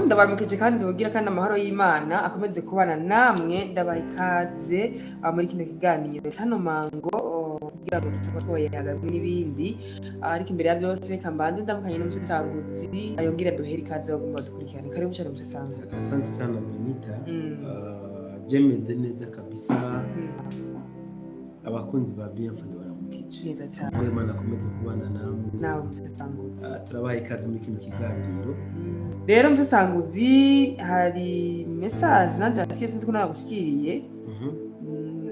Ndabaramukije kandi mubwira kandi amahoro y'Imana akomeze kubana namwe. Ndabaha ikaze muri kino kiganiro cano mango kugira ngo dushobore twoyaga n'ibindi. Ariko imbere ya byose, reka mbanze ndamukanye n'umusesanguzi yongere duhere ikaze bagomba badukurikirane. Karibu cyane, musesanguzi. Asante sana, Benita. Je meze neza kabisa. Abakunzi ba BF baramukije. Neza cyane. Imana akomeze kubana namwe. Nawe, musesanguzi. Turabaha ikaze muri kino kiganiro. Rero musesanguzi, hari message nanje nasikiye, sinzi ko nagushikiriye.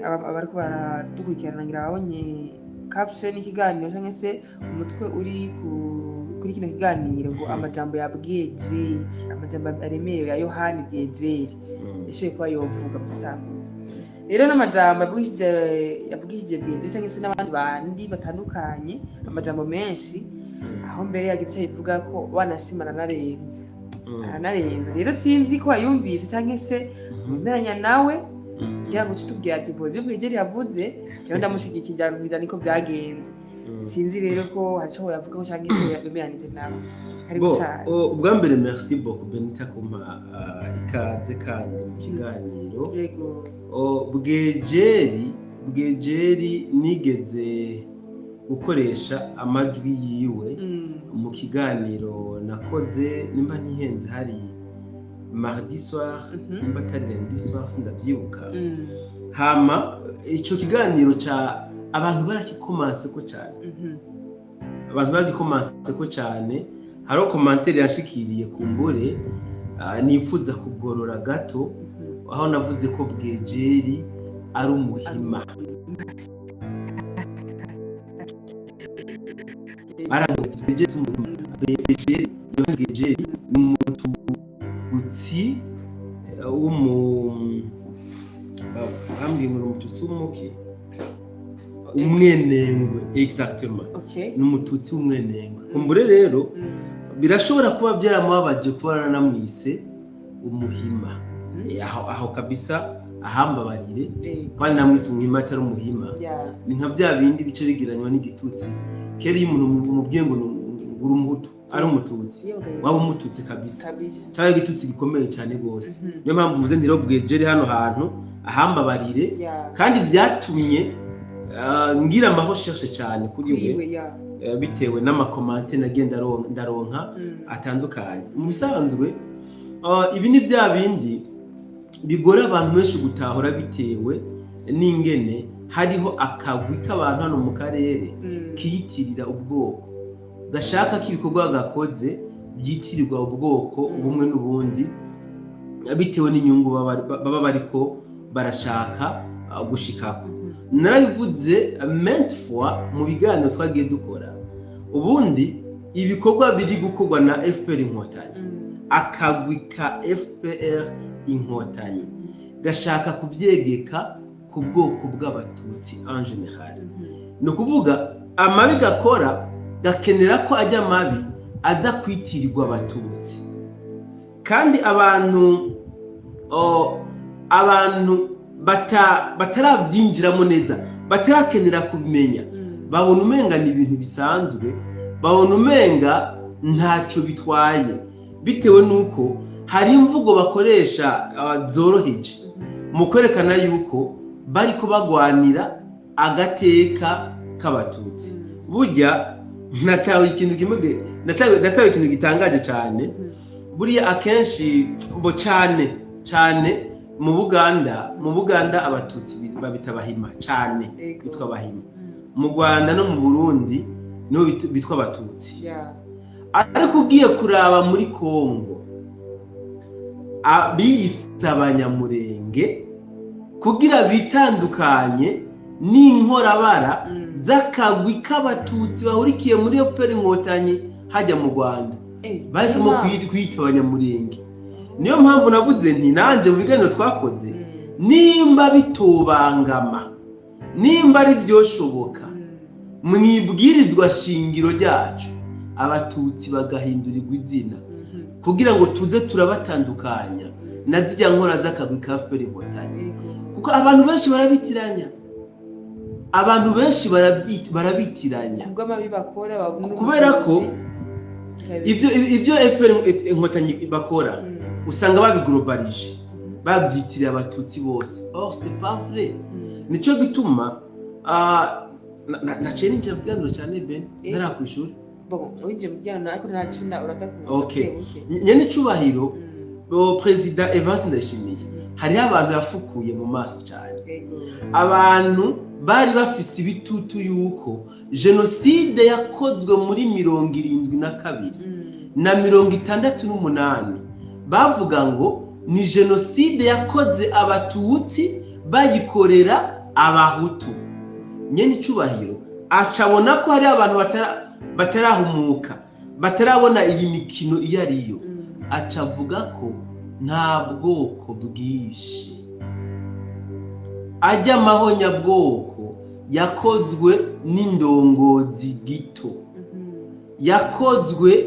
Abariko baradukurikirana ngira babonye caption y'ikiganiro canke se umutwe uri kuri kino kiganiro ngo "Amajambo ya Bwejeri", amajambo aremerewe ya Yohani Bwejeri yashoboye kuba yovuga. Musesanguzi, rero n'amajambo yavugishije Bwejeri canke se n'abandi bandi batandukanye, amajambo menshi, aho mbere yagize ico bivuga ko wanashima aranarenza. Aranarenza. Rero sinzi ko wayumvise canke se wemeranya nawe, kugira ngo uce utubwira ati ngo ibyo Bwejeri yavuze jewe ndamushigikira nkiza niko byagenze. Sinzi rero ko hari ico yavugaho canke se wemeranije nawe. Karibu Bo, cane. Ubwa mbere, merci beaucoup, Benita, kumpa ikaze kandi mu kiganiro. Yego. Bwejeri nigeze gukoresha amajwi yiwe mu kiganiro nakoze, nimba ntihenze hari mardi soir, nimba atari lundi soir, sindavyibuka. Hama ico kiganiro ca abantu barakikomase ko cane. Abantu baragikomase ko cane. Hariho commentaire yashikiriye kumbure nifuza kugorora gato, aho navuze ko Bwejeri ari umuhima. Barambwira ati Bwejeri si umuhima, Bwejeri, Yohani Bwejeri ni umututsi w'umu bambwiye ngo ni umututsi w'umuki, umwenengwe exactement. Ni umututsi w'umwenengwe. Kumbure rero birashobora kuba byaramubabaje kuba naramwise umuhima. Aho kabisa ahambabarire, kandi namwise umuhima atari umuhima. Ni nka bya bindi bice bigereranywa n'igitutsi. Kera iyo umuntu umubwiye ngo uri umuhutu ari umututsi, waba umututsi kabisa, cyangwa igitutsi gikomeye cyane rwose. Niyo mpamvu mvuze ndiro Bwejeri hano hantu ahambabarire. Kandi byatumye ngira amarecherches cyane kuri we, kuri we ya bitewe n'amacommentaires nagenda ndaronka atandukanye. Mu bisanzwe ibi ni bya bindi bigora abantu benshi gutahura, bitewe n'ingene hariho akagwi k'abantu hano mu karere kiyitirira ubwoko, gashaka ko ibikorwa gakoze byitirirwa ubwoko bumwe n'ubundi, bitewe n'inyungu baba bariko barashaka gushikako. Narabivuze maintes fois mu biganiro twagiye dukora. Ubundi ibikorwa biri gukorwa na FPR Inkotanyi, akagwi ka FPR Inkotanyi gashaka kubyegeka ku bwoko bw'abatutsi en général. Ni ukuvuga amabi gakora gakenera ko ajya mabi aza kwitirirwa abatutsi. Kandi abantu batarabyinjiramo neza, batarakenera kubimenya, babona umenga ni ibintu bisanzwe, babona umenga ntacyo bitwaye, bitewe n'uko hari imvugo bakoresha zoroheje mu kwerekana yuko bariko bagwanira agateka k'abatutsi. Burya natawe ikintu kimwe, natawe ikintu gitangaje cyane. Buriya akenshi bo cyane cyane mu Buganda abatutsi babita Bahima cyane. Bitwa Bahima. Mu Rwanda no mu Burundi niho bitwa abatutsi. Ariko ugiye kuraba muri Kongo biyise abanyamurenge kugira bitandukanye n'inkorabara z'akagwi k'abatutsi bahurikiye muri FPR Inkotanyi hajya mu Rwanda. Bahisemo Niyo mpamvu. kwiyita abanyamurenge. Niyo mpamvu navuze nti nanjye mu biganiro twakoze, nimba bitobangama, nimba ari byoshoboka mu ibwirizwa shingiro ryacu abatutsi bagahindurirwa izina kugira ngo tuze turabatandukanya na zirya nkora z'akagwi ka FPR Inkotanyi, kuko abantu benshi barabitiranya, abantu benshi barabitiranya. Kubw'amabi bakora babona Kubera ko ubututsi. Ibyo FPR Inkotanyi bakora Usanga babiglobalije, babyitiriye Abatutsi bose. Or c'est pas vrai. Nico gituma naciye ninjira mu kiganiro cyane, Ben. Ntarakwishura. Bon, winjiye mu kiganiro, ariko ntacyo uraza kuza buke buke. Nyene icubahiro Perezida Evariste Ndayishimiye, hariho abantu yafukuye mu maso cyane. Abantu bari bafise ibitutu yuko jenoside yakozwe muri 72 na 68, bavuga ngo ni jenoside yakoze Abatutsi bayikorera Abahutu. Nyene icubahiro acabona ko hari abantu batarahumuka, batarabona iyi mikino iyo ariyo. Aca avuga ko nta bwoko bwinshi, ajya amahonyabwoko yakozwe n'indongozi gito, yakozwe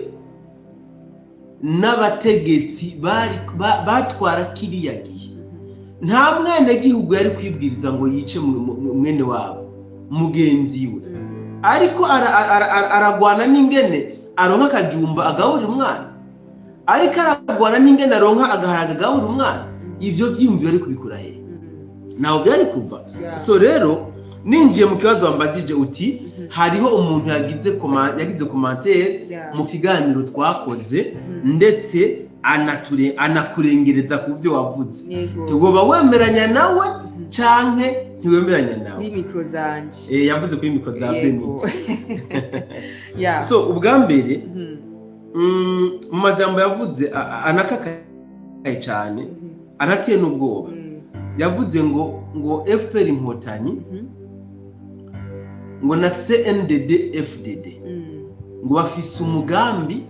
n'abategetsi batwara kiriya gihe. Nta mwenegihugu yari kwibwiriza ngo yice mwene wabo, mugenzi we. Ariko aragwana n'ingene aronka akajumba agaburira umwana, ariko aragwana n'ingene aronka agaharage agaburira umwana. Ivyo vyiyumviro ari kubikura hehe? Ntaho byari kuva. So rero ninjiye mu kibazo wambajije uti hariho umuntu yagize commentaire mu kiganiro twakoze, ndetse anakurengereza ku byo wavuze. Tugomba wemeranya nawe canke ntiwemeranya nawe? Kuri mikoro zanje. Yavuze kuri mikoro za Benito. So ubwa mbere, mu majambo yavuze anakakaye cyane, anateye n'ubwoba, yavuze ngo FPR Inkotanyi ngo na CNDD FDD ngo bafise umugambi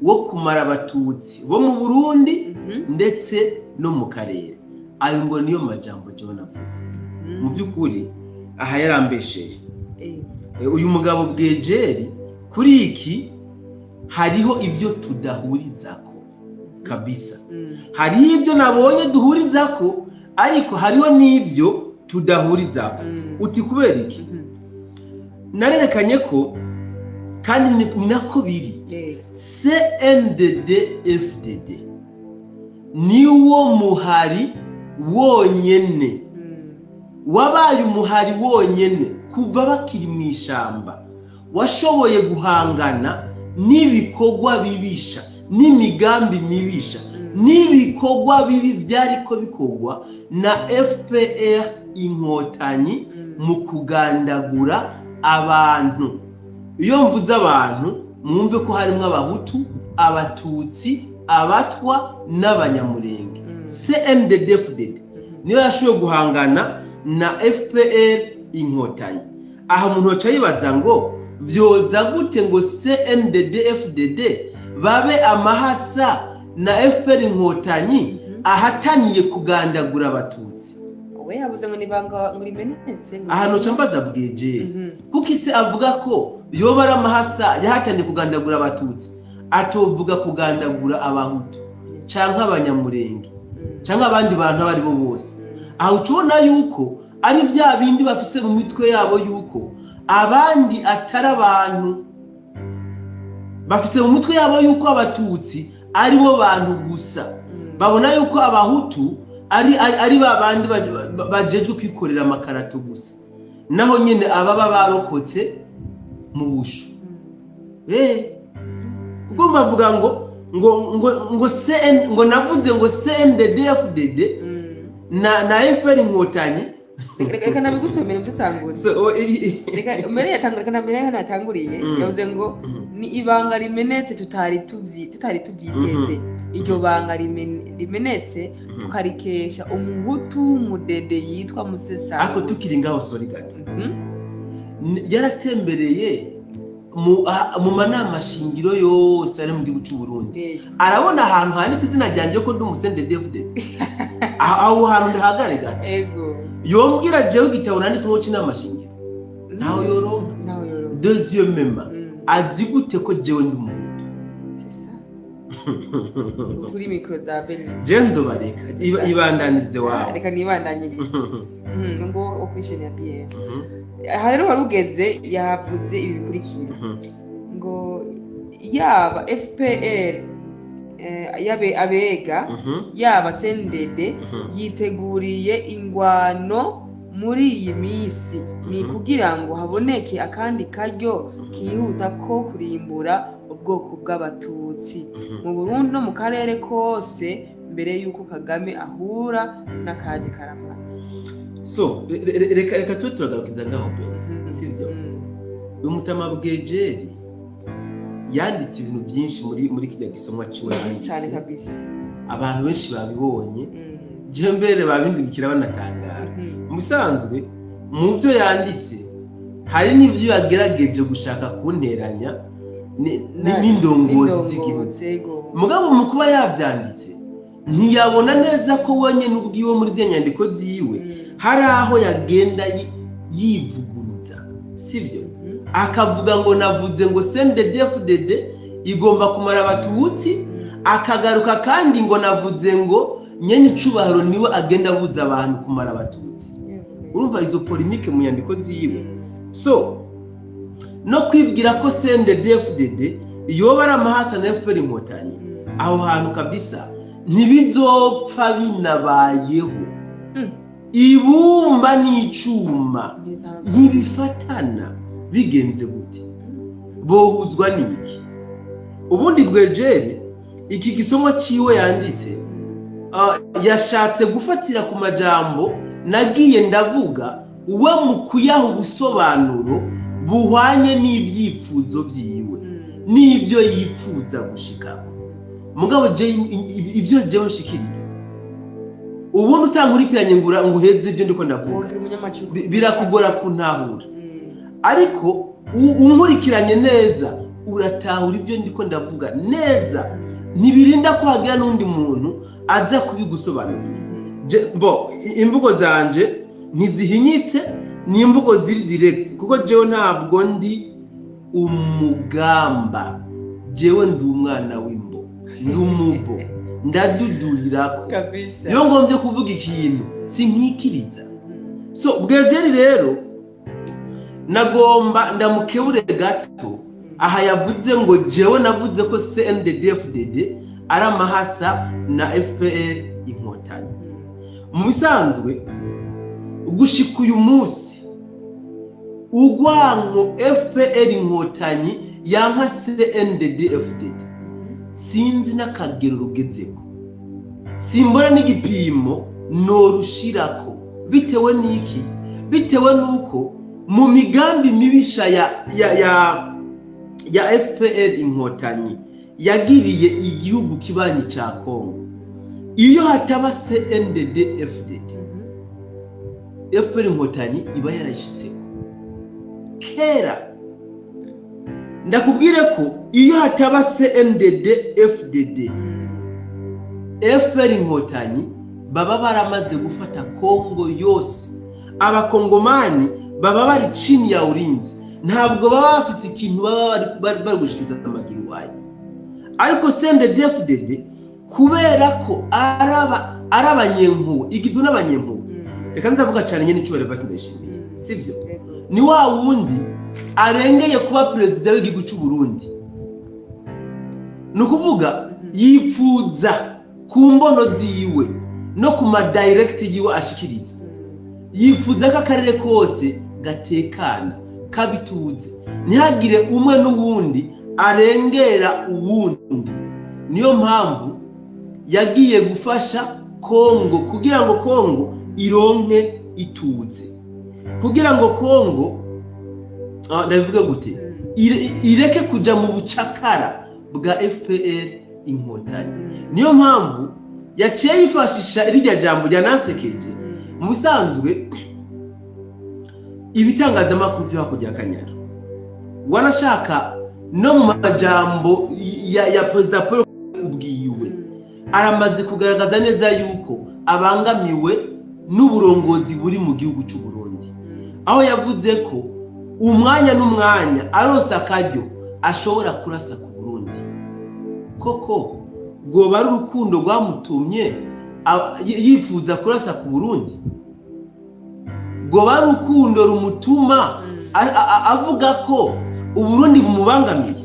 wo kumara Abatutsi bo mu Burundi ndetse no mu karere. Ayo ngo niyo majambo jewe navuze. Mu by'ukuri aha yarambesheye. Uyu mugabo Bwejeri, kuri iki hariho ibyo tudahurizako kabisa. Hariho ibyo nabonye duhurizako, ariko hariho n'ibyo tudahurizako. Uti kubera iki? Narerekanye ko, kandi ni nako biri, CNDD FDD niwo muhari wonyene wabaye umuhari wonyene kuva bakiri mu ishamba washoboye guhangana n'ibikorwa bibisha, n'imigambi mibisha, n'ibikorwa bibi byariko bikorwa na FPR Inkotanyi mu kugandagura abantu. Iyo mvuze abantu, mwumve ko harimo Abahutu, Abatutsi, Abatwa n'Abanyamurenge. CNDD-FDD niyo yashoboye guhangana na FPR Inkotanyi. Aha umuntu yoca yibaza ngo vyoza gute ngo CNDD-FDD babe amahasa na FPR Inkotanyi ahataniye kugandagura Abatutsi? We yavuze ngo nibanga ngo rimenetse ngo Ahantu ca mbaza Bwejeri, kuko isi avuga ko yoba ari amahasa yahataniye kugandagura Abatutsi, atovuga kugandagura Abahutu canke Abanyamurenge canke abandi bantu abo ari bo bose? Aho uca ubona yuko ari bya bindi bafise mu mitwe yabo, yuko abandi atari abantu. Bafise mu mitwe yabo yuko Abatutsi ari bo bantu gusa. Babona yuko Abahutu ari ba bandi bajejwe kwikorera amakarato gusa, naho nyine ababa barokotse mu bushu. Kuko bavuga ngo CN, ngo navuze ngo CNDD-FDD na FPR Inkotanyi. Reka nabigusomere mbisangure. So, Reka mbere yatangura, reka mbere hano yatanguriye. Yavuze ngo ni ibanga rimenetse tutari tubyiteze. Iryo banga rimenetse tukarikesha Umuhutu w'umudede yitwa Musesa. Ariko tukiri ngaho, sorry gato. Yaratembereye mu manama shingiro yose ari mu gihugu cy'u Burundi, arabona ahantu handitse izina ryanjye ko ndi umu CNDD-FDD. Aho hantu ndahagare gato. Yombwira jewe igitabo nanditseho c'inama shingiro, ntaho yoronka. Ntaho yoronka. Deuxièmement, azi gute ko jewe ndi Umuhutu? C'est ça. Kuri mikoro za Beni. Je nzobareka ibandanirize wawe. Reka nibandanyirize. Ngo wo kuri chaîne ya BM. Aha rero wari ugeze, yavuze ibi bikurikira: ngo yaba FPR Abega yaba CNDD yiteguriye ingwano muri iyi minsi ni kugira ngo haboneke akandi karyo kihuta ko kurimbura ubwoko bw'Abatutsi mu Burundi no mu karere kose, mbere y'uko Kagame ahura n'akaje karamara. So reka tube turagarukiza ngaho pe, sibyo? Uyu mutama Bwejeri yanditse ibintu byinshi muri kijya gisomwa ciwe. Byinshi cyane. Yanditse. Kabisa. Abantu benshi babibonye, jewe mbere babindungikira banatangara. Mu bisanzwe, mu byo yanditse hari n'ibyo yagerageje gushaka kunteranya n'indongozi z'igihugu. N'indongozi, ego. Mugabo mu kuba yabyanditse, ntiyabona neza ko wenyine ubwiwe muri ziriya nyandiko ziwe hari aho yagenda yivuguruza, sibyo? Akavuga ngo navuze ngo CNDD-FDD igomba kumara Abatutsi, akagaruka kandi ngo navuze ngo nyene icubahiro niwe agenda abuza abantu kumara Abatutsi. Urumva izo polémique mu nyandiko ziwe. So no kwibwira ko CNDD-FDD yoba ari amahasa na FPR Inkotanyi, aho hantu kabisa ntibizopfa binabayeho. Ibumba n'icuma ntibifatana. Bigenze gute? Bohuzwa n'iki? Ubundi Bwejeri iki gisomwa ciwe yanditse, yashatse gufatira ku majambo nagiye ndavuga, uwe mu kuyaha ubusobanuro buhwanye n'ibyifuzo byiwe n'ibyo yipfuza gushikako. Mugabo je ibyo jewe nshikiriza, ubundi utankurikiranye ngo uheze ibyo ndiko ndavuga, Wogira umunyamacuku. Birakugora kuntahura. Ariko unkurikiranye neza uratahura ibyo ndiko ndavuga neza, ntibirinda ko hagira n'undi muntu aza kubigusobanurira. Bo imvugo zanje ntizihinyitse, ni imvugo ziri direct, kuko jewe ntabwo ndi umugamba, jewe ndi umwana w'imbo, ndi umubo, ndadudurirako. Kabisa. Iyo ngombye kuvuga ikintu sinkikiriza. So Bwejeri rero nagomba ndamukebure gato aha yavuze ngo jewe navuze ko CNDD-FDD ari amahasa na FPR Inkotanyi. Mu bisanzwe, gushika uyu munsi, urwango FPR Inkotanyi yanka CNDD-FDD sinzi n'akagero rugezeko, simbona n'igipimo norushirako. Bitewe n'iki? Bitewe n'uko mu migambi mibisha ya FPR Inkotanyi yagiriye igihugu kibanyi ca Kongo, iyo hataba CNDD FDD, FPR Inkotanyi iba yarayishitseko kera. Ndakubwire ko iyo hataba CNDD FDD, FPR Inkotanyi baba baramaze gufata Kongo yose. Abakongomani baba bari chini ya ulinzi, ntabwo baba bafise ikintu baba bari gushikiriza amagingo ayo. Ariko CNDD-FDD, kubera ko ari abanyempuhwe, igizwe n'abanyempuhwe, reka nzavuga cyane nyine icyubahiro Evariste Ndayishimiye, sibyo? Ni wa wundi arengeye kuba perezida w'igihugu cy'u Burundi, ni ukuvuga yipfuza ku mbono ziwe no ku ma directives yiwe ashikiriza, yifuza ko akarere kose gatekana, kabituze, ntihagire umwe n'uwundi arengera uwundi. Niyo mpamvu yagiye gufasha Kongo kugira ngo Kongo ironke ituze, kugira ngo Kongo, ndabivuga gute, ireke kuja mu bucakara bwa FPR Inkotanyi. Niyo mpamvu yaciye yifashisha rirya jambo rya nasekeje. Mu bisanzwe, ibitangazamakuru byo hakurya y'Akanyaru, wanashaka no mu majambo ya Perezida Paul ubwiwe, aramaze kugaragaza neza yuko abangamiwe n'uburongozi buri mu gihugu cy'u Burundi, aho yavuze ko umwanya n'umwanya aronse akaryo ashobora kurasa ku Burundi. Koko rwoba ari urukundo rwamutumye yifuza kurasa ku Burundi? Rwoba ari urukundo rumutuma avuga ko Uburundi bumubangamiye?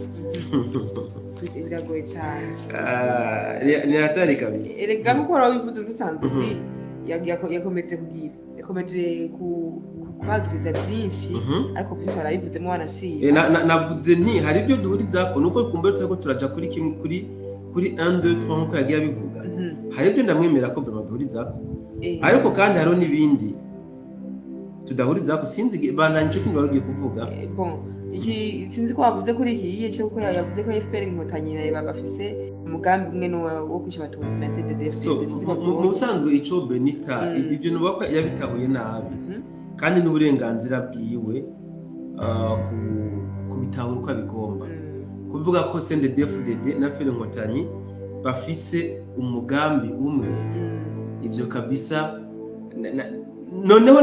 Biragoye cyane. Ah, ni hatari kabisa. Erega nkuko wari wabivuze, bisanzwe yakomeje kugira, yakomeje kuhagiriza byinshi, ariko byinshi warabivuzemo, wanashima. Navuze nti hari ibyo duhurizako, nuko kumbe turiko turaja kuri kimwe, kuri 1 2 3, nkuko yagiye abivuga. Hari ibyo ndamwemera ko vraiment duhurizako, ariko kandi hariho n'ibindi tudahurizako. Sinzi, bandanya ico kindi wari ugiye kuvuga. Bon, iki sinzi ko wavuze kuri iki yiye cyo, kuko yavuze ko FPR Inkotanyi nayo bafise umugambi umwe wo kwica Abatutsi na CNDD-FDD. So Sinzi ko mu busanzwe ico Benita, ibyo nuvuga ko yabitahuye nabi, kandi n'uburenganzira bwiwe kubitahura uko abigomba. Kuvuga ko CNDD-FDD na FPR Inkotanyi bafise umugambi umwe, ibyo kabisa noneho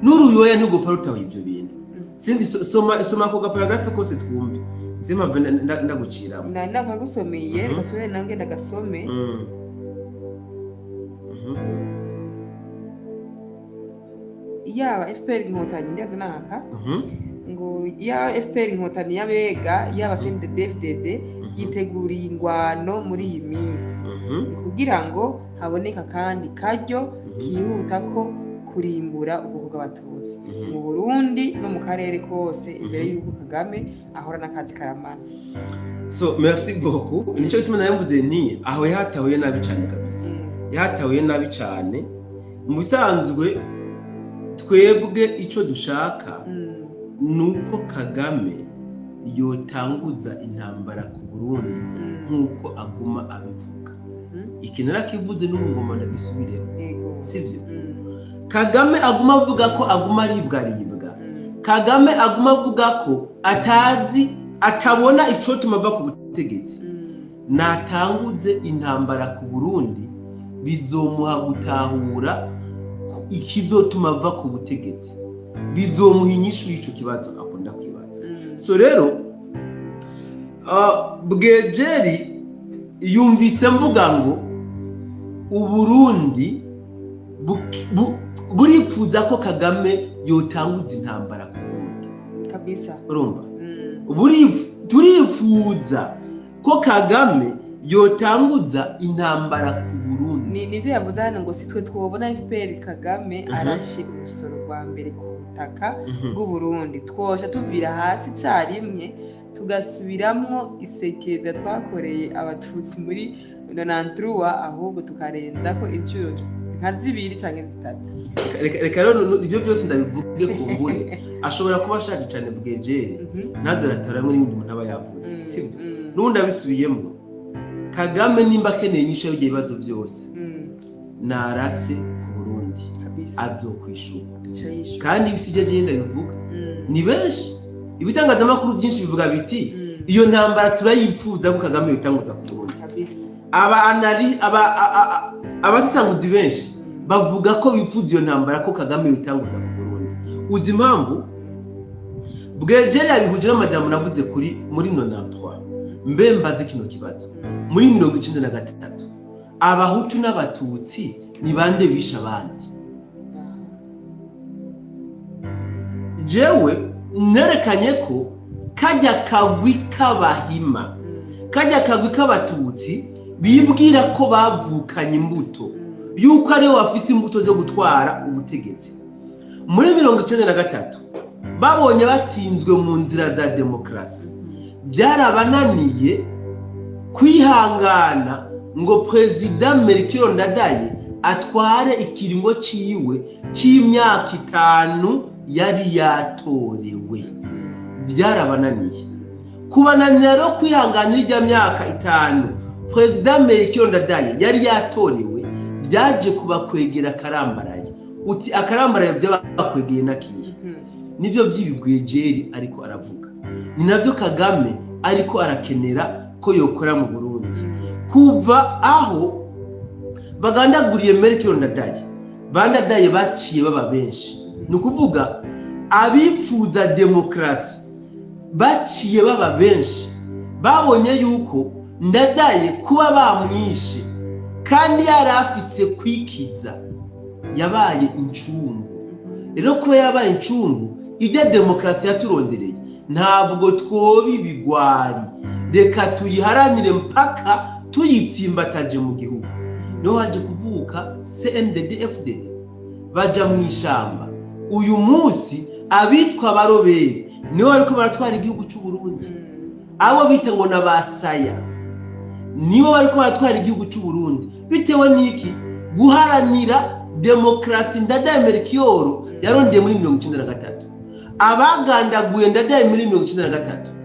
n'uruyoya ntigupfa rutahuye ibyo bintu. Sinzi, soma ako gaparagrafe kose twumve, simpamve ndaguciramo. Nakagusomeye. Reka nsubire nange ndagasome. Yaba FPR Inkotanyi, ndaza naka ngo yaba FPR Inkotanyi y'abega, yaba CNDD-FDD, yiteguriye ingwano muri iyi minsi. Ni kugira ngo haboneka kandi karyo kihuta ko kurimbura ubwoko bw'Abatutsi mu Burundi no mu karere kose, imbere y'uko Kagame ahora n'akazi karamana. So merci beaucoup. Nico gituma nayo mvuze nti aho yahatahuye nabi cyane kabisa. Yahatahuye nabi cyane. Mu bisanzwe twebwe ico dushaka ni uko Kagame yotanguza intambara ku Burundi, nk'uko aguma abivuga. Iki narakivuze, n'ubu ngoma ndagisubiremo. Sivyo? Kagame aguma avuga ko aguma aribwaribwa. Kagame aguma avuga ko atazi, atabona icotuma ava ku butegetsi. Natanguze intambara ku Burundi, bizomuha gutahura ikizotuma ava ku butegetsi, bizomuha inyishu y'ico kibazo akunda kwibaza. So rero Bwejeri yumvise mvuga ngo Uburundi burifuza ko Kagame yotanguza intambara ku Burundi. Urumva? Turifuza ko Kagame yotanguza intambara ku Burundi. Nivyo yavuze hano ngo si twe twobona FPR Kagame arashe urusoro rwa mbere ku butaka bw'Uburundi, twosha tuvira hasi carimwe, tugasubiramwo isekeza twakoreye Abatutsi muri 93, ahubwo tukarenzako incuro nka zibiri canke zitatu. Reka rero ibyo byose ndabivuge, kumbure ashobora kuba ashaje cyane Bwejeri, ntaze aratora n'ibindi umuntu aba yavuze. Sibyo? N'ubundi abisubiyemo, Kagame nimba akeneye inyishu y'ibyo bibazo byose, narase ku Burundi, azokwishura. Duca yishura. Kandi ibi sijya agenda bivuga, ni benshi, ibitangazamakuru byinshi bivuga biti iyo ntambara turayifuza ko Kagame yotanguza ku Burundi. Aba anari aba abasesanguzi benshi bavuga ko bifuza iyo ntambara ko Kagame yotanguza ku Burundi. Uzi impamvu? Bwejeri yabihuje n'amajambo navuze kuri muri 93. Mbe mbaze kino kibazo: muri 93 Abahutu n'Abatutsi ni bande bishe abandi? Jewe nerekanye ko kajya kagwi k'Abahima, kajya kagwi k'Abatutsi bibwira ko bavukanye imbuto, yuko aribo bafise imbuto zo gutwara ubutegetsi, muri 93 babonye batsinzwe mu nzira za demokarasi, byarabananiye kwihangana ngo Perezida Melchior Ndadaye atware ikiringo ciwe c'imyaka 5 yari yatorewe. Byarabananiye. Kubananira rero kwihanganira ijya myaka 5 Perezida Melchior Ndadaye yari yatorewe, byaje kubakwegera akarambaraye. Uti akarambaraye by'abakwegeye nakiye? Nivyo by'ibigwejeri ariko aravuga, ni navyo Kagame ariko arakenera ko yokora mu Burundi. Kuva aho bagandaguriye Melchior Ndadaye, bandadaye baciye baba benshi, ni ukuvuga abifuza demokarasi baciye baba benshi. Babonye yuko Ndadaye kuba bamwishe kandi yari afise kwikiza, yabaye incungu. Rero kuba yabaye incungu, ibyo demokarasi yaturondereye, ntabwo twoba ibigwari. Reka tuyiharanire mpaka tuyitsimbataje mu gihugu. Niho haje kuvuka CNDD FDD, baja mu ishamba. Uyu munsi abitwa abaroberi nibo bariko baratwara igihugu cy'u Burundi. Abo bita ngo n'abasaya nibo bariko baratwara igihugu cy'u Burundi. Bitewe n'iki? Guharanira demokarasi Ndadaye Melchior yarondeye muri 93. Abagandaguye Ndadaye muri 93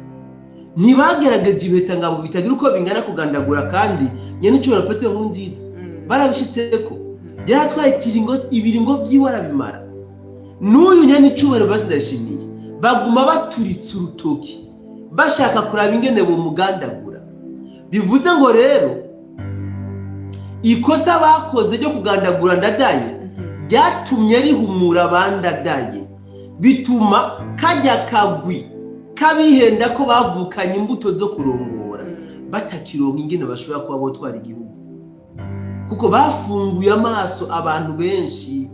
ntibagerageje ibihetangabo bitagira uko bingana kugandagura kandi nyenicubahiro Petero Nkurunziza barabishitseko. Yaratwaye ikiringo, ibiringo vyiwe arabimara. N'uyu nyenicubahiro Ndayishimiye baguma baturitse urutoki bashaka kuraba ingene bomugandagura. Bivuze ngo rero ikosa bakoze ryo kugandagura Ndadaye ryatumye rihumura abandadaye, bituma kajya kagwi kabihenda ko bavukanye imbuto zo kurongora batakironka ingene bashobora kuba botwara igihugu, kuko bafunguye amaso abantu benshi,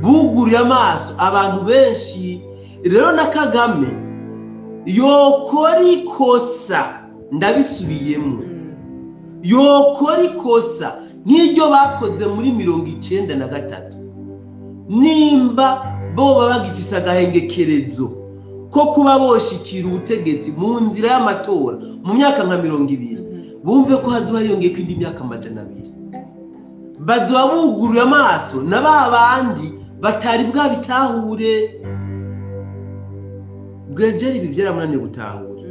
buguruye amaso abantu benshi. Rero na Kagame yokora ikosa, ndabisubiyemo, yokora ikosa nk'iryo bakoze muri 93, nimba boba bagifise agahengekerezo ko kuba boshikira ubutegetsi mu nzira y'amatora mu myaka nka 20, bumve ko hazoba hiyongeyeko indi myaka 200. Bazoba buguruye amaso na ba bandi batari bwabitahure. Bwejeri ibi byaramunaniye gutahura,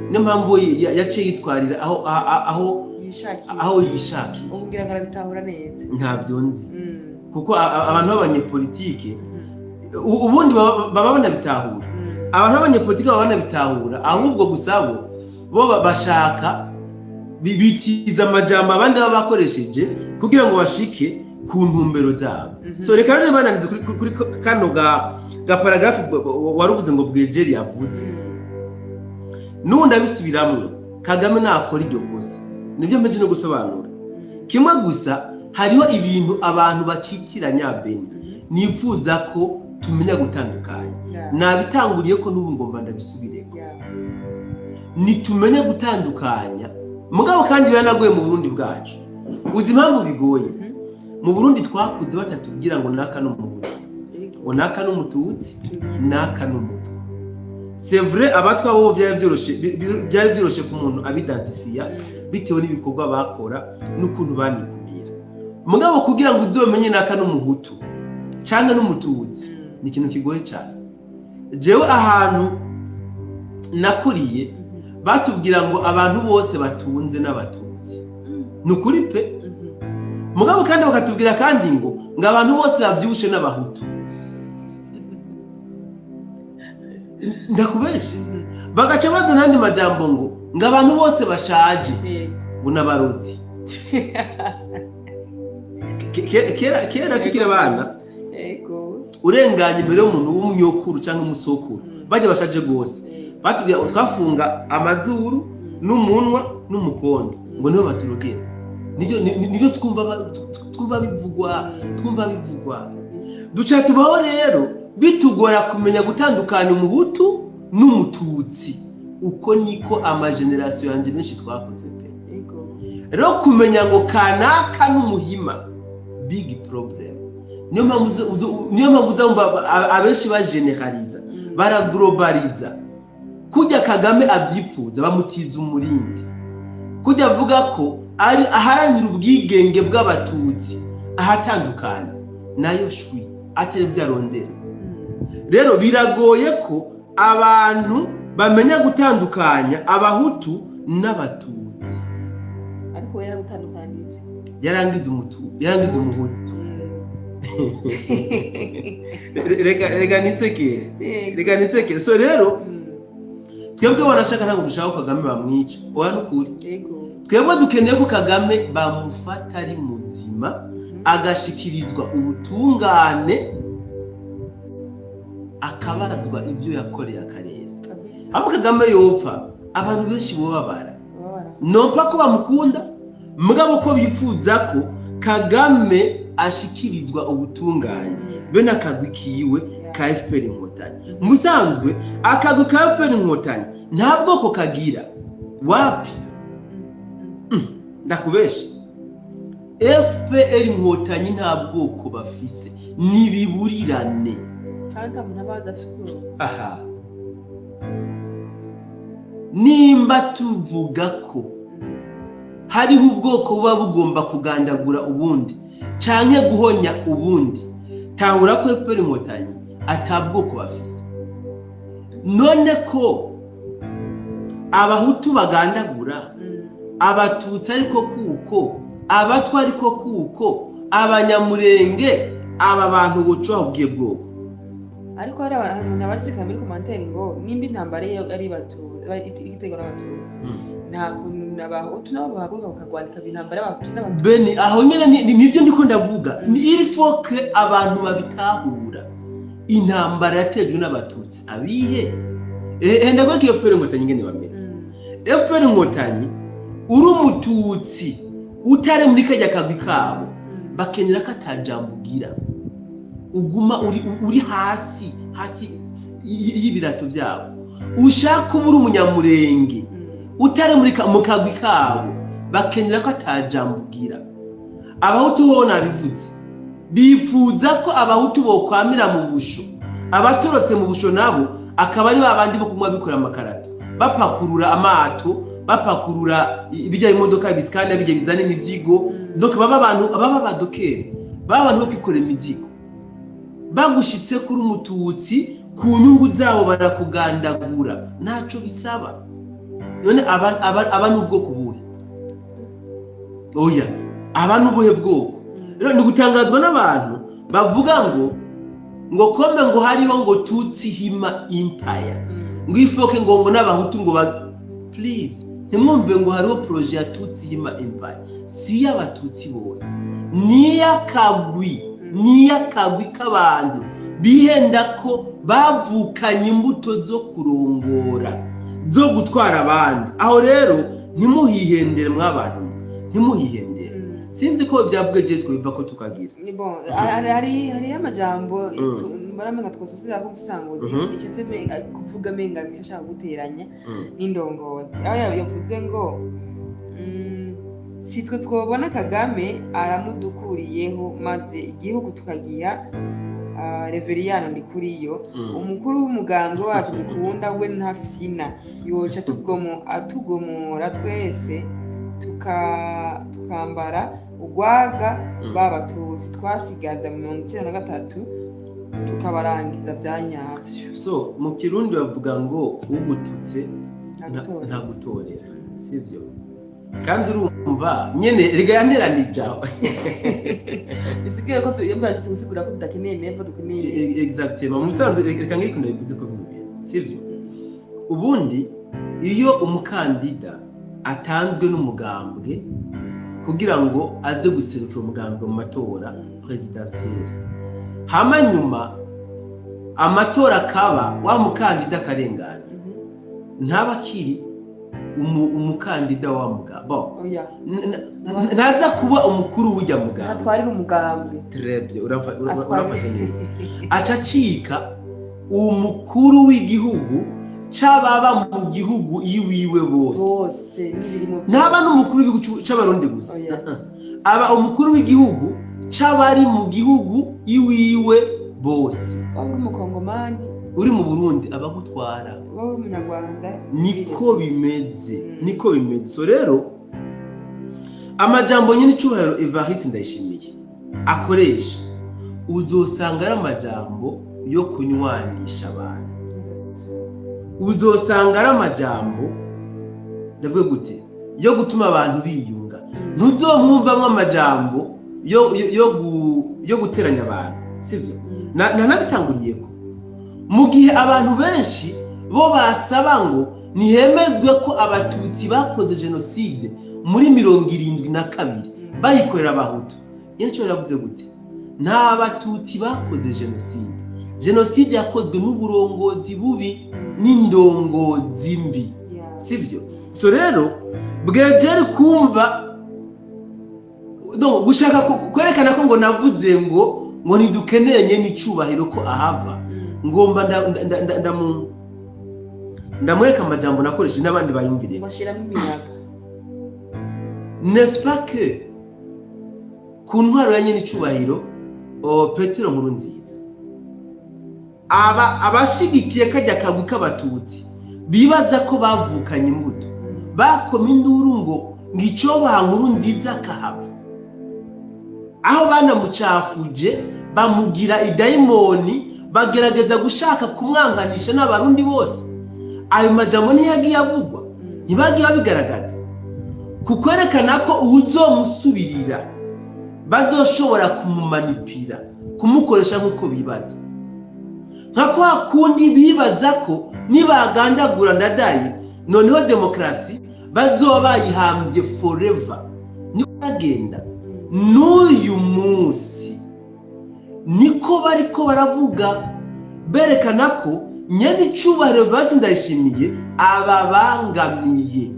niyo mpamvu yaciye yitwarira aho yishakiye. Aho yishakiye. Ubu ngira ngo arabitahura neza. Ntabyo nzi, kuko abantu b'abanyepolitike ubundi baba banabitahura. Abantu b'abanyepolitike baba banabitahura, ahubwo gusa bo bashaka bitiza amajambo abandi baba bakoresheje kugira ngo bashike ku ntumbero zabo. So reka rero bananize kuri kano ga paragraphe wari uvuze ngo Bwejeri yavuze. N'ubundi abisubiramwo, Kagame nakora iryo kosa, nibyo mpeje no gusobanura. Kimwe gusa, hariho ibintu abantu bacitiranya, Beni, nifuza ko tumenya gutandukanya. Nabitanguriye ko n'ubu ngomba ndabisubireko. Nitumenye gutandukanya. Mugabo kandi biranagoye mu Burundi bwacu. Uzi impamvu bigoye? Mu Burundi twakuze batatubwira ngo naka n'Umuhutu, ngo naka n'Umututsi, naka n'Umutwa. C'est vrai, abatwa bo byari byoroshe, byari byoroshe ku muntu abidantifiya bitewe n'ibikorwa bakora n'ukuntu banikumira. Mugabo kugira ngo uzomenye naka n'Umuhutu canke n'Umututsi ni ikintu kigoye cyane. Jewe ahantu nakuriye batubwira ngo abantu bose batunze n'Abatutsi. Ni ukuri pe. Mugabo kandi bakatubwira kandi ngo abantu bose bavyibushe n'Abahutu. Ndakubeshe? Bagaca bazana n'andi majambo ngo abantu bose bashaje ngo n'abarozi. Kera tukiri abana, urenganye imbere y'umuntu w'umunyokuru cyangwa umusokuru, bajya bashaje rwose, batubwira twafunga amazuru n'umunwa n'umukondo ngo niho baturogera. Nibyo twumva twumva bivugwa. Duca tubaho rero bitugora kumenya gutandukanya Umuhutu n'Umututsi. Uko niko ama génération yanjye benshi twakoze pe. Rero kumenya ngo kanaka n'Umuhima, big problem. Niyo mpamvu uzumva abenshi bajeneraliza, baraglobaliza kujya Kagame abyifuza, bamutiza umurindi kujya avuga ko ari aharanira ubwigenge bw'Abatutsi ahatandukanye nayo shwi atari byo arondera. Rero biragoye ko abantu bamenya gutandukanya Abahutu n'Abatutsi. Ariko we yaragutandukanije. Yarangiza umutu, yarangiza Umuhutu. Reka nisekere. Reka nisekere. So rero twebwe barashaka, ntabwo dushaka ko Kagame bamwica, oya, nukuri. Twebwe dukeneye ko Kagame bamufata ari muzima, agashikirizwa ubutungane, akabazwa ibyo yakoreye akarere. Aho Kagame yopfa, abantu benshi bobabara. Babara. Nopa ko bamukunda, mugabo ko bifuza ko Kagame ashikirizwa ubutungane be n'akagwi kiwe ka FPR Inkotanyi. Mu bisanzwe akagwi ka FPR Inkotanyi nta bwoko kagira. Wapi, ndakubesha. FPR Inkotanyi nta bwoko bafise, nibiburirane. Kandi nta muntu aba adafite ubwoba. Aha nimba tuvuga ko hariho ubwoko buba bugomba kugandagura ubundi canke guhonya ubundi, tahura ko FPR Inkotanyi ata bwoko bafise. None ko Abahutu bagandagura Abatutsi, ariko kuko Abatwa, ariko kuko Abanyamurenge, aba bantu boca babwiye bwoko? Ariko hari umuntu abajije muri commentaire ngo nimba intambara ari iterwa n'Abatutsi, nta kuntu Abahutu nabo bahaguruka bakagwanika intambara y'Abahutu n'Abatutsi? Bene aho nyene nivyo ndiko ndavuga. Ni il faut que abantu babitahura. Intambara yatejwe n'Abatutsi abihe? Ndavuga ko FPR Inkotanyi ingene bameze. FPR Inkotanyi, uri Umututsi utari muri kajya kagwi kabo, bakenera ko atajambo ugira, uguma uri hasi hasi y'ibirato byabo. Ushaka uba uri Umunyamurenge utari mu kagwi kabo, bakenera ko atajambo ugira. Abahutu bo nabivuze, bifuza ko Abahutu bokwamira mu busho, abatorotse mu busho nabo akaba ari babandi bo kunywa bikorera amakarato, bapakurura amato, bapakurura ibijya imodoka bisikana, bijya bizana imizigo. Donc baba abantu baba abadokeri, baba abantu bo kwikorera imizigo. Bagushitse kuri Umututsi ku nyungu zabo, barakugandagura, ntaco bisaba. None aba ni ubwoko buhe? Oya, aba ni ubuhe bwoko? Rero ni gutangazwa n'abantu bavuga ngo comme ngo hariho ngo Tutsi Hima Empire, ngo ifoke ngo n'Abahutu ngo ba please, ntimwumve ngo hariho projet ya Tutsi Hima Empire. Si iy'Abatutsi bose, ni iy'akagwi, ni iy'akagwi k'abantu bihenda ko bavukanye imbuto zo kurongora, zo gutwara abandi. Aho rero ntimuhihendere, mw'abantu, ntimuhihendere. Sinzi ko byavuga je twiva ko tukagira. Ni bon, hariyo amajambo mbona menga twososira ko umusanguzi icyo kuvuga menga bikashaka guteranya n'indongozi, aho yavuze ngo si twe twobona Kagame aramudukuriyeho maze igihugu tukagiha Reveriyano Ndikuriyo, umukuru w'umugambwe wacu dukunda, we ntafyina, yoca atugomora twese tukambara urwaga b'Abatutsi twasigaza mu 93, tukabarangiza bya nyabyo. So mu Kirundi bavuga ngo ugututse ntagutorera. Ntagutorera, sibyo? Kandi urumva nyene rega yanteranije aho. Bisigaye ko yambajije gusigura ko tudakeneye Neva, dukeneye Exactement. Musanze reka ngiko ndabivuze ko bino bintu sibyo. Ubundi iyo umukandida atanzwe n'umugambwe kugira ngo aze guserukira umugambwe mu matora présidentielle, hama nyuma amatora akaba, wa mukandida akarengana, ntaba akiri umukandida wa mugambwe. Bon, oya. Ntaza kuba umukuru w'ujya mugambwe. Ntatwarira umugambwe. Très bien, urafashe neza. Aca acika umukuru w'igihugu c'ababa mu gihugu iwiwe bose. Bose n'ibirimo byose. Ntaba n'umukuru w'igihugu c'Abarundi gusa. Oya. Aba umukuru w'igihugu c'abari mu gihugu iwiwe bose. Waba uri Umukongomani, uri mu Burundi, abagutwara. Waba uri Umunyarwanda. Niko bimeze, niko bimeze. So rero amajambo nyine icubahiro Evariste Ndayishimiye akoresha, uzosanga ari amajambo yo kunywanisha abantu, uzosanga ari amajambo, ndavuga gute, yo gutuma abantu biyunga. Ntuzomwumvamwo amajambo yo guteranya abantu, sivyo? Nanabitanguriyeko mu gihe abantu benshi bo basaba ngo nihemezwe ko Abatutsi bakoze jenoside muri 72 bayikorera Abahutu. Nyine icyo yavuze gute? Nta Batutsi bakoze jenoside, jenoside yakozwe n'uburongozi bubi n'indongozi mbi, sibyo? So rero bwejeri kumva no gushaka kwerekana ko ngo navuze ngo ntidukeneye nyene icubahiro ko ahava, ngomba Ndamwereka amajambo nakoresheje n'abandi bayumviriye. Bashiramo imiyaga. N'est-ce pas que ku ntwaro ya nyenicubahiro Petero Nkuru Nziza, aba abashigikiye kajya kagwi k'Abatutsi bibaza ko bavukanye imbuto, bakoma induru ngo icobaha Nkuru Nziza kahava, aho banamucafuje bamugira idayimoni, bagerageza gushaka kumwanganisha n'Abarundi bose? Ayo majambo ntiyagiye avugwa? Ntibagiye babigaragaza kukwerekana ko uwuzomusubirira bazoshobora kumumanipira, kumukoresha nk'uko bibaza, nka kwa kundi bibaza ko nibagandagura Ndadaye noneho demokarasi bazoba bayihambye forever? Niko bagenda. N'uyu munsi niko bariko baravuga, berekana ko nyenicubahiro Evariste Ndayishimiye ababangamiye.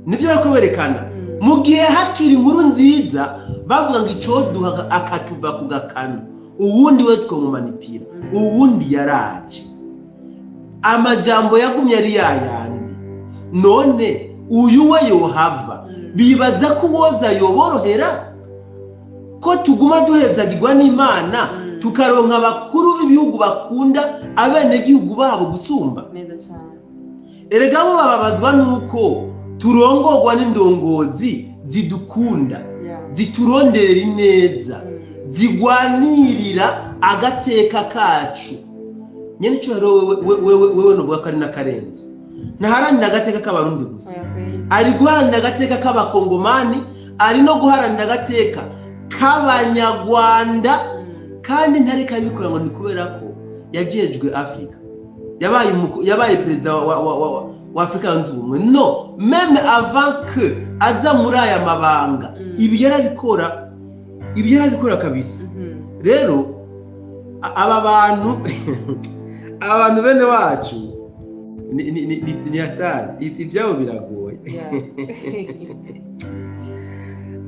Nibyo bariko berekana. Mu gihe hakiri Inkuru Nziza, bavuga ngo icoduha akatuva ku gakanu, uwundi we twomumanipira. Uwundi yaraje, amajambo yagumye ari yayandi. None uyu we yohava bibaza ko uwoza yoborohera, ko tuguma duhezagirwa n'Imana, tukaronka abakuru b'ibihugu bakunda abenegihugu babo gusumba? Neza cyane. Erega bo bababazwa n'uko turongorwa n'indongozi zidukunda, zituronderera ineza, zigwanirira agateka kacu. Nyene ico rero wewe novuga ko ari n'akarenzo, ntaharanira agateka k'Abarundi gusa. Oya kweli. Ari guharanira agateka k'Abakongomani, ari no guharanira agateka k'Abanyarwanda. Kandi ntareka abikora ngo ni kubera ko yajejwe Afurika, yabaye perezida wa Afurika Yunze Ubumwe. No même avant que aza muri aya mabanga, ibi yarabikora, ibi yarabikora kabisa. Rero aba bantu bene wacu ni hatari. Ibyabo biragoye.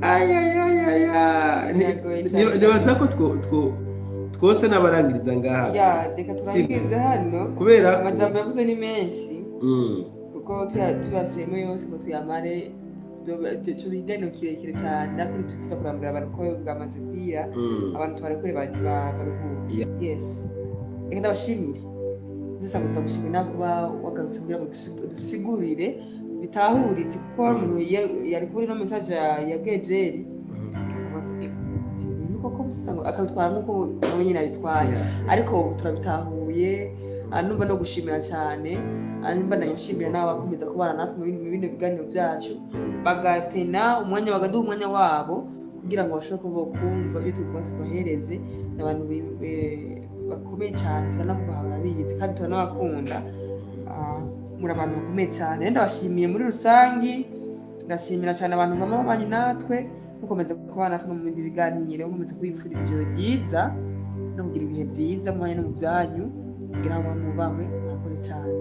Ayayayaya. Biragoye cyane. Nibaza ko twose n'abarangiriza ngaha. Ya, reka turangirize hano. Kubera ko Amajambo yavuze ni menshi, kuko tuyasubiyemo yose ngo tuyamare, ico biganiro kirekire cyane, ariko ntitwifuza kurambira abantu ko bwamaze kwira. Abantu tubarekure baruhuke. Yes, reka ndabashimire. Ndetse ngo ndagushimire nawe kuba wagarutse kugira ngo dusigurire bitahuritse, kuko hari umuntu yari kubona ino message ya Bwejeri akavuga ati: "Eh, ibintu koko musasa," ngo akabitwara nk'uko nawe nyine abitwaye. Ariko ubu turabitahuye. Numva no gushimira cyane. Nimba ndashimira nawe abakomeza kubana natwe mu bino biganiro byacu, bagatena umwanya, bagaduha umwanya wabo kugira ngo bashobore kuba kumva ibyo tugomba tubahereze. Ni abantu bakomeye cyane, turanabubaha, barabizi, kandi turanabakunda. Muri abantu bakomeye cyane. Rero ndabashimiye muri rusangi, ndashimira cyane abantu bama babanye natwe, mukomeza kubana natwe no mu bindi biganiro, mukomeza kubifuriza ijoro ryiza no kugira ibihe byiza mu no mu byanyu, kugira ngo mubahwe. Murakoze cyane.